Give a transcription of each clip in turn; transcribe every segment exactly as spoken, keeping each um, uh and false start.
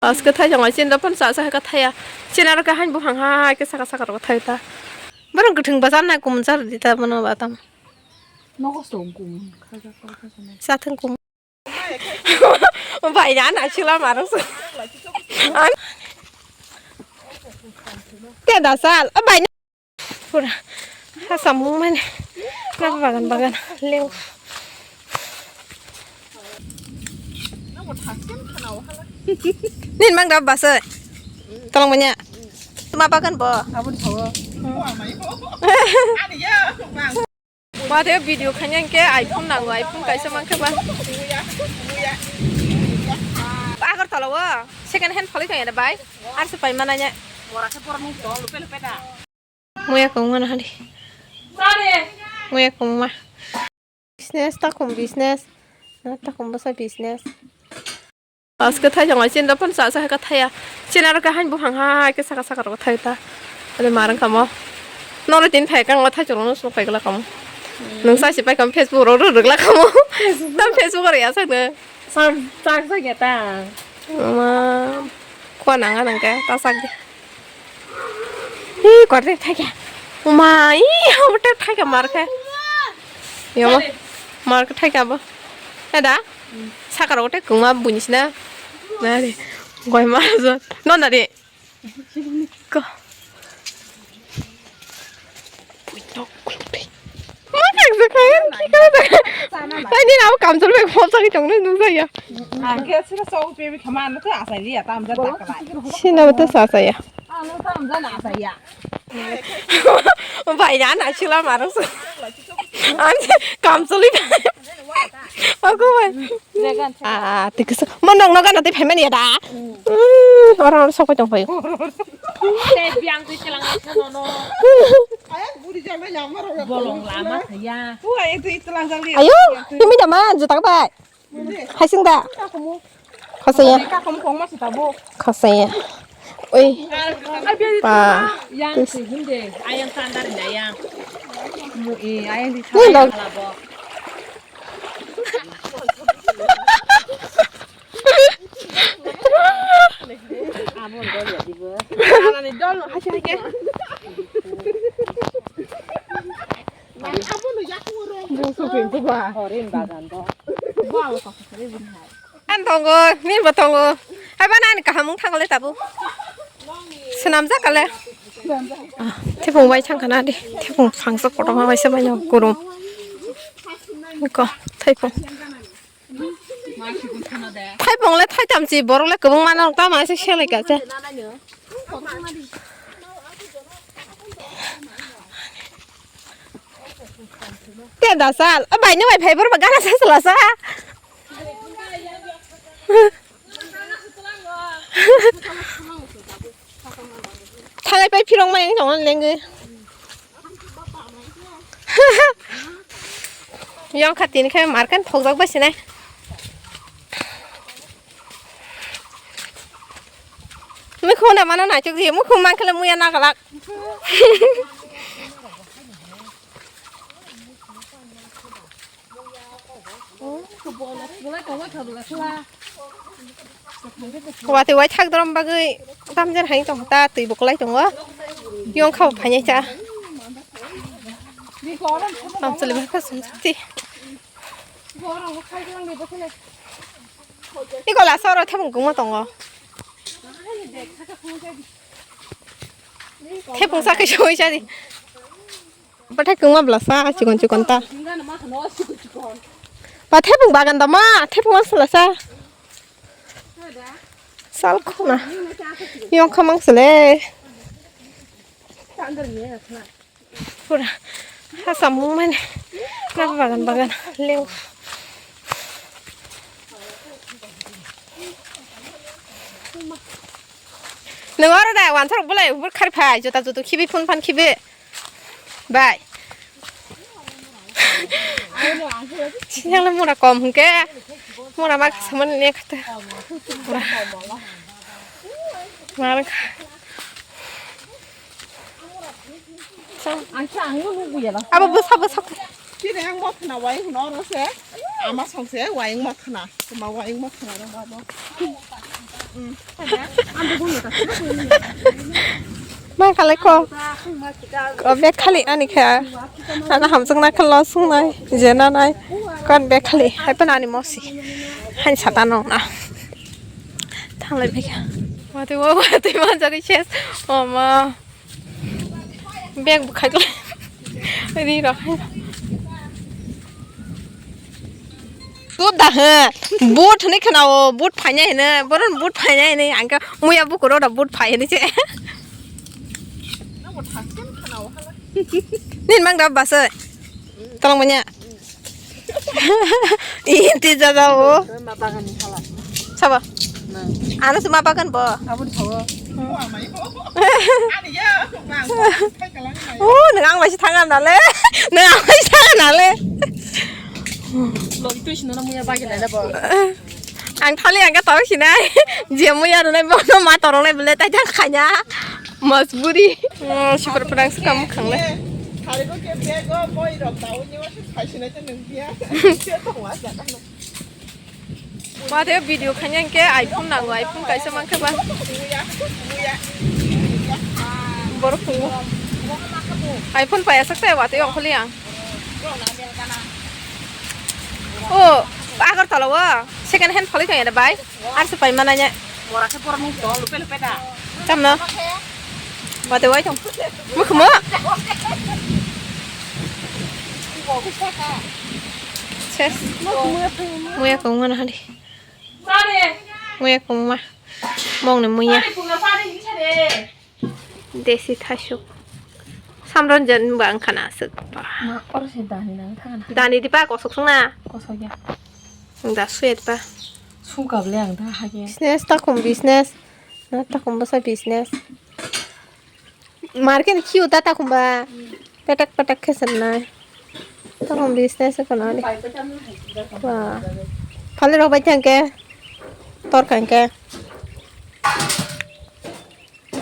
Aske thai jong ai chin da pan sa sa ka thaya. Chin aro ka han bu hang ha ke saka saka ro thai ta. Borok kwthwng bachar nai kumun char di ta bono ba tam. Nogo song kumun kha ja kha ja nai. Sa thung kumun. Bai ya na chila maro so. An. Te da sal. A bai. Pura ha samung mane na bagan bagan leo. Nin mang da basa tolong banya ma bagan bo. Abun thawo. Wate video khanya ke iPhone nango, iPhone kaisa mang khe ba. Agartala wo second hand phalwi thang ya bai. Arse pai mananya. Muya kong mana hadi. Muya kong ma. Business takum business. Na takum basa business. Aske thai jong ai chin da pan sa sa ka thaya. Chin aro ka han bu hang ha ke saka saka ro thai ta. Ale marang kamo. Nolo tin phai kang thai cholo no so phai gla kamo. Nung sa si pai kam Facebook ro ro gla kamo. Tam Facebook ro ya sa ne. Sak, sak, sak ya ta. Ma, kua nang, nang ka, ta sak de. Hi, kua de thai ka. Ma, i, ha, te thai ka mar ka. Yo, ma, mar ka thai ka ba. Ada, sakar ote kuma bunis na. Na de, goi ma zo. No na de. Ko. Putok kulpi. Ma kang sa kang ki kang sa. Ai ni nau kam chul bek phone sa ki tong nung sa ya. Ang ke sila sa u pe bi khama no ta sa ya tam ja ta ka lai. Sina ta sa sa ya. Ano tam ja na sa ya. Bai ya na chila marung sa. Ang kam chuli. Aku bai. Ah, tiksa. Mo nong no gana te phaimani ya da. Hmm, oro oro sokoi tong phaio. Te biang twi chelang ai sa no no. Bolong lama saya. Ayo, himi da man juta bai. Haising da. Khosaya. Khosaya. Oi. Pa. Yang sih hinde, ayang sandar ni ayang. Mu eh ayang di. Ni dog. Anani dol no haikhe haikhe. Bung sopin tu ba. Horin bagan to. An tongo, nini bo tongo. Hai ba nani kaham wng thangole tabu. Swnamjak kale. Ah, thepung bai thang kana di. Thepung phangsa kotorma bai se bai no kurum. Ko, thepung. Thaipung le thaitam si borok le kwbang mano ta ma se selai ka se. Te da sal, o bai no bai phai borok gana sa sala sa. Thalai pai phirong mai tong lengwi. Yang kha tini khe market thokjak bai sinai. Mukhung da mano naichuk di, mukhung man khle muya na galak. Watwi wai thak dorom bagwi tamjani hai tong ta twi bo kwlai tongo. Yong kha bo phainai cha. Tamchwlwi bai kha sumsukti. Iko lasa oro thapung kwbangma tongo. Thepung sakhe soi chadi. Bathai kwbangma blasa chikon chikon ta. Ba thepung bagan da ma thepung ma salasa. Sal khuna. Yong khamang sele. Pura ha samung mane na bagan bagan leo. Nang oro da wansarok bolai hubur khari phai jota joto khibi phun phan khibi. Bai. Sinang le mura kom hingke. Mura mak samani ne khata. Mura. Mura. Abo bwsa bwsa. Chini ang mothana wayang hwno oro se. Ama song se wayang mothana. Tuma wayang mothana rw abo. Ma khalai ko. Ko bag khali ani kha. Ana hamjak na khalo sungnai, je nanai. Kon bag khali. Hai pan ani mosi. Hai sata nong na. Thanglai bag. Mati wo, mati ma jagi ses. Mama. Bag bukhai ko. Ri rok hai. Tu da he. Boot hwnwi khwnao, boot phainai hwnwi. Boron boot phainai hwnwi. Ang khe muya bukur oro boot phai hwnwi se. Nin mang da basa. Tolong manya. Inti jada o. Ma bagan ni hala. Sabo. Nang. Ano suma bagan bo. Abun thawo. O, nang ang bai thanga nale. Nang ang bai thanga nale. Log tu sino na muya bagan nale bo. Ang thali ang ka tawk sinai. Je muya rwnai bono ma torok nai bele tai jang khanya. Majburi. Super prank se kam khang le. Thali ko ke bag o boi rok dawi ni wa se khai sinai te nang dia. Se to wa ja ka na. Wa te video khanya ke iPhone nango, iPhone kaisa man khe ba. Muya, muya. Borok phungo. iPhone paya sak te wa te ong kholi ang. O, Agartala o second hand phalwi tong ya bai. Ar se pai mana nya. Mora khe borok nung tong lupe lupe da. Tam no. Mate wai tong. Mukhumo. Ses. Muya kong mana hadi. Muya kong ma. Mong ni muya. Desi thasuk. Samron jen ba ang khana asuk ba. Ma, oro se dani nang thang na. Dani di pa kosok sung na. Kosok ya. Ang da suyet ba. Sukab le ang da hage. Business takhum business. Na takhum basa business. Market khiu ta takhum ba. Petak petak khe sanai. Takhum business ko na ni. Ba. Phale rok bai thang ke. Tor khang ke.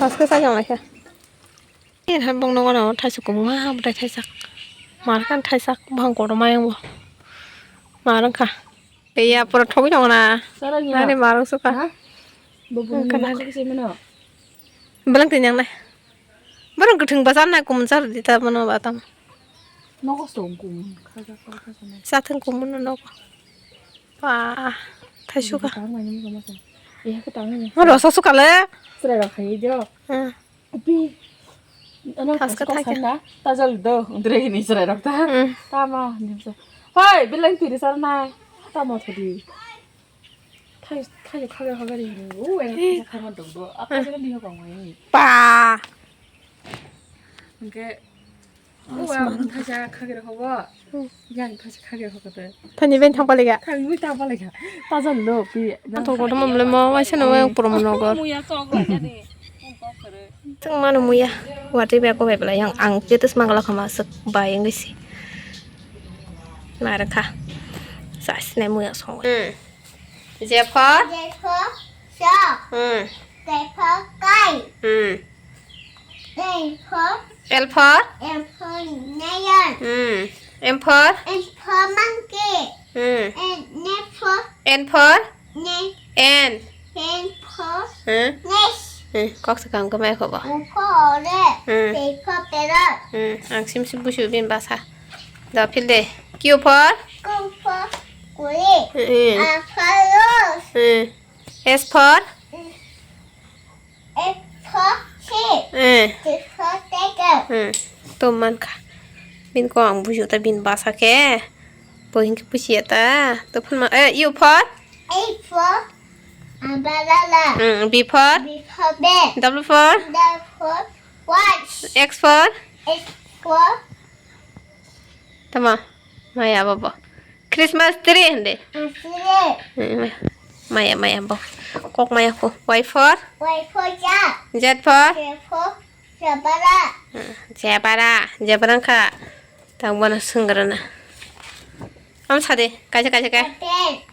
Pas ke sa jang lai kha. Ni han bong nogo no thaisa kwbangma bwtai thaisa. Mar khan thaisa bang kotor ma yang bo. Mar wngkha. Iya pura thogwi tongo na. Sara niya. Nani mar wngsuka. Ha? Bo bo Wngkha ni nani. Nokha kisi mano. Belang tini yang nai. Borok kwthwng bachar nai kumun char di ta bono ba tamo. Nogo stong kumun. Khaja khaja khaja. Sathwng kumun no nogo. Pa thaisuka. Tang mani mo sama sa. Iya ko tang ni. Mo rosa suka le. Sra rok khai jo. Hmm. Pi. Ano Thaska thaska thakya. Sanna. Tajal do. Undre ni sra rok ta. Hmm. Tama ni sa. Hoi bilang tiri sar nai. Tamo thodi. Thai thai khagre khagre ni. U eng thai thai man dong do. Apa jere ni ho bang ni. Pa. Oke. Asma. Thaisa khagir hobo. Hmm. Yang thaisa khagir hobo te. Thani ben thang paliga. Thang mui thang paliga. Tajan lo pi. Ato kotor mamle mo waisa no yang pura mono gor. Muya sok lai jani. Tang mano muya. Wati be ko be bela yang ang jetus mangala khama sek bai ngi si. Mara kha. Sa sne muya song. Hmm. J for? J for shark. Hmm. K for kite. Hmm. L for? L for? L for lion. Hmm. M for? M for monkey. Hmm. And N for? N for? N. N. N for Hmm. nest. Hmm. Kok sakang ko mai khobo. O for orange. Hmm. P for parrot. Hmm. Ang sim sim busu bin basa. Da phil de. Q for? Q for kuri. Hmm. R for rose. Hmm. S for? S for sheep. Eh. T for tiger. Hmm. To man kha. Bin ko ang bujo ta bin basa khe. Bo hinke buji ta. To phun ma, eh, U for? U for umbrella. Hmm. V for? V for bed. W for? W for watch. X for? X for Tama, maya babo. Christmas tree hende. Asile. Hmm, maya, maya, maya bo. Kok maya ko. Y for? Y for yak. Z for? Z for zebra. Hmm, zebra, zebra kha. Tang bono swngrana. Am sade, kaisa kaisa ka. Apple,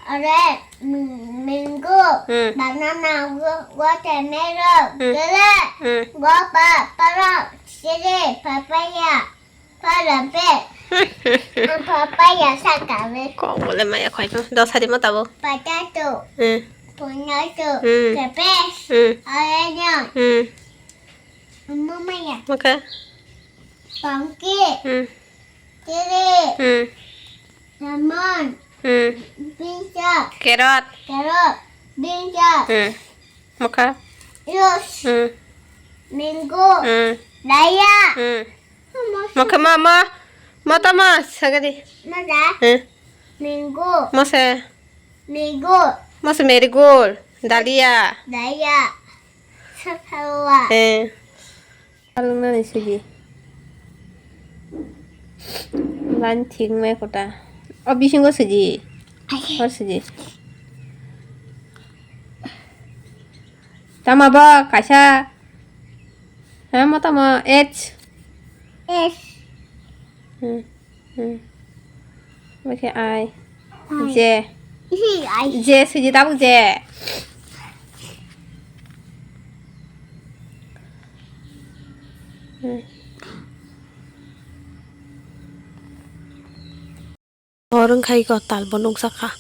orange, m-, mango, Hmm. banana, wa-, watermelon, Hmm. grape, Hmm. guava, parrot, cherry, papaya. Pala be. Ang papaya saka be. Kok bole maya khoi to. Dos hari mo tabo. Potato. Hmm. Tomato, Hmm. Cabbage, Hmm. Onion, Hmm. Mamaya, Okay. Pumpkin, Hmm. Chili, Hmm. Lemon, Hmm. Brinjal, Carrot. Carrot, Brinjal, Hmm. Mokha. Rose, Hmm. Mango, Hmm. Daya. Hmm. Mokha ma ma. Mata ma sagadi. Mata. Hmm. Mango. Mose. Mango. Mose marigold. Dalia. Daya. Sasawa. Eh. Palungnani suji. Lan thik mai kota. O bisingo suji. Ai. Hor suji. Tama ba kaisa. Ha, ma tamo H. H. Hmm, hmm. Oke, I. I. J. Isi, I. J, suji tabuk J. Hmm. Hor wngkha iko talbo nukjakha.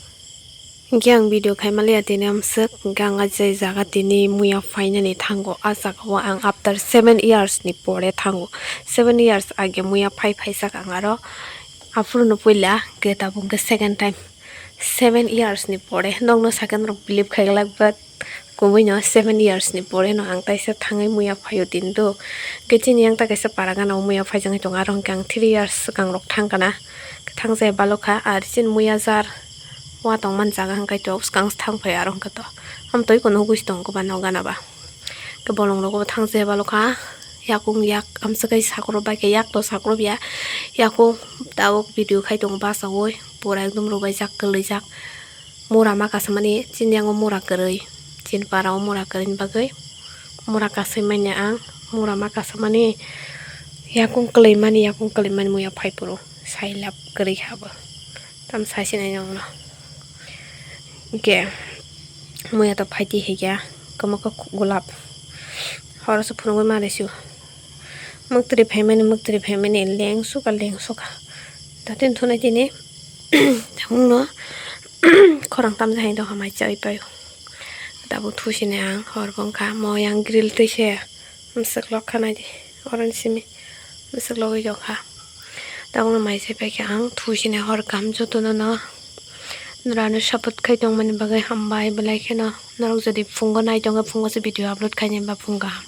Hinkhe ang video khaimaliya tini amswk, hinkhe ang a je jaga tini muya phainani thango, a jaga o ang after seven years ni pore thango. Seven years age muya phai phaijak ang aro, aphuru no puila, hinkhe tabuk hinkhe second time. Seven years ni pore nokno sakhe norok believe khaiglak, but Kubui no seven years ni pore no ang taisa thangwi muya phaio tini do. Khe chini yang ta kaisa para gana o muya phaijak tongo, aro hwnkhe ang three years swkang rok thang kana. Khe thang jai balokha, ar chini muya jar wa tongmani jaga hwnkhe to swkang thang phai aro hwnkhe to. Amtwi kono hugui tong koba no gana ba. Khe bolong rogo thang jai balokha, yakung yak amswk kai sakro bai khe yak to sakro ya. Yakung tabuk video khai tongo bachaui pura ekdom rwbaijak kwlwijak. Mura ma kasamani, chini yango mura kwrwi, chini para o mura kwrwini bagwi mura kasui manya ang, mura ma kasamani yakung kwlwi mani, yakung kwlwi mani muya phai phuru sailap kwrwi kha bo, tam sai sinai nokno. Hinkhe muya to phaidi hiya, kwmwkha gulap, horo se phunugwi mari sio, mwktwrwi phaimani, mwktwrwi phaimani, lengsuka, lengsuka, datin thunai tini. Tabukno khorang tamjak hai dongkha mai chai paio. Tabuk thusinai ang hor bo wngkha mo yang grill twi se mwswk lok kha naidi, oroni simi mwswk logwi tongkha. Tabukno mai chai paikhe ang thusinai hor kaham jotono no norano support khai tongmani bagwi hambai, belai kheno norok jodi phungo nai tongkhe phungo se video upload khainai ba phung kaham.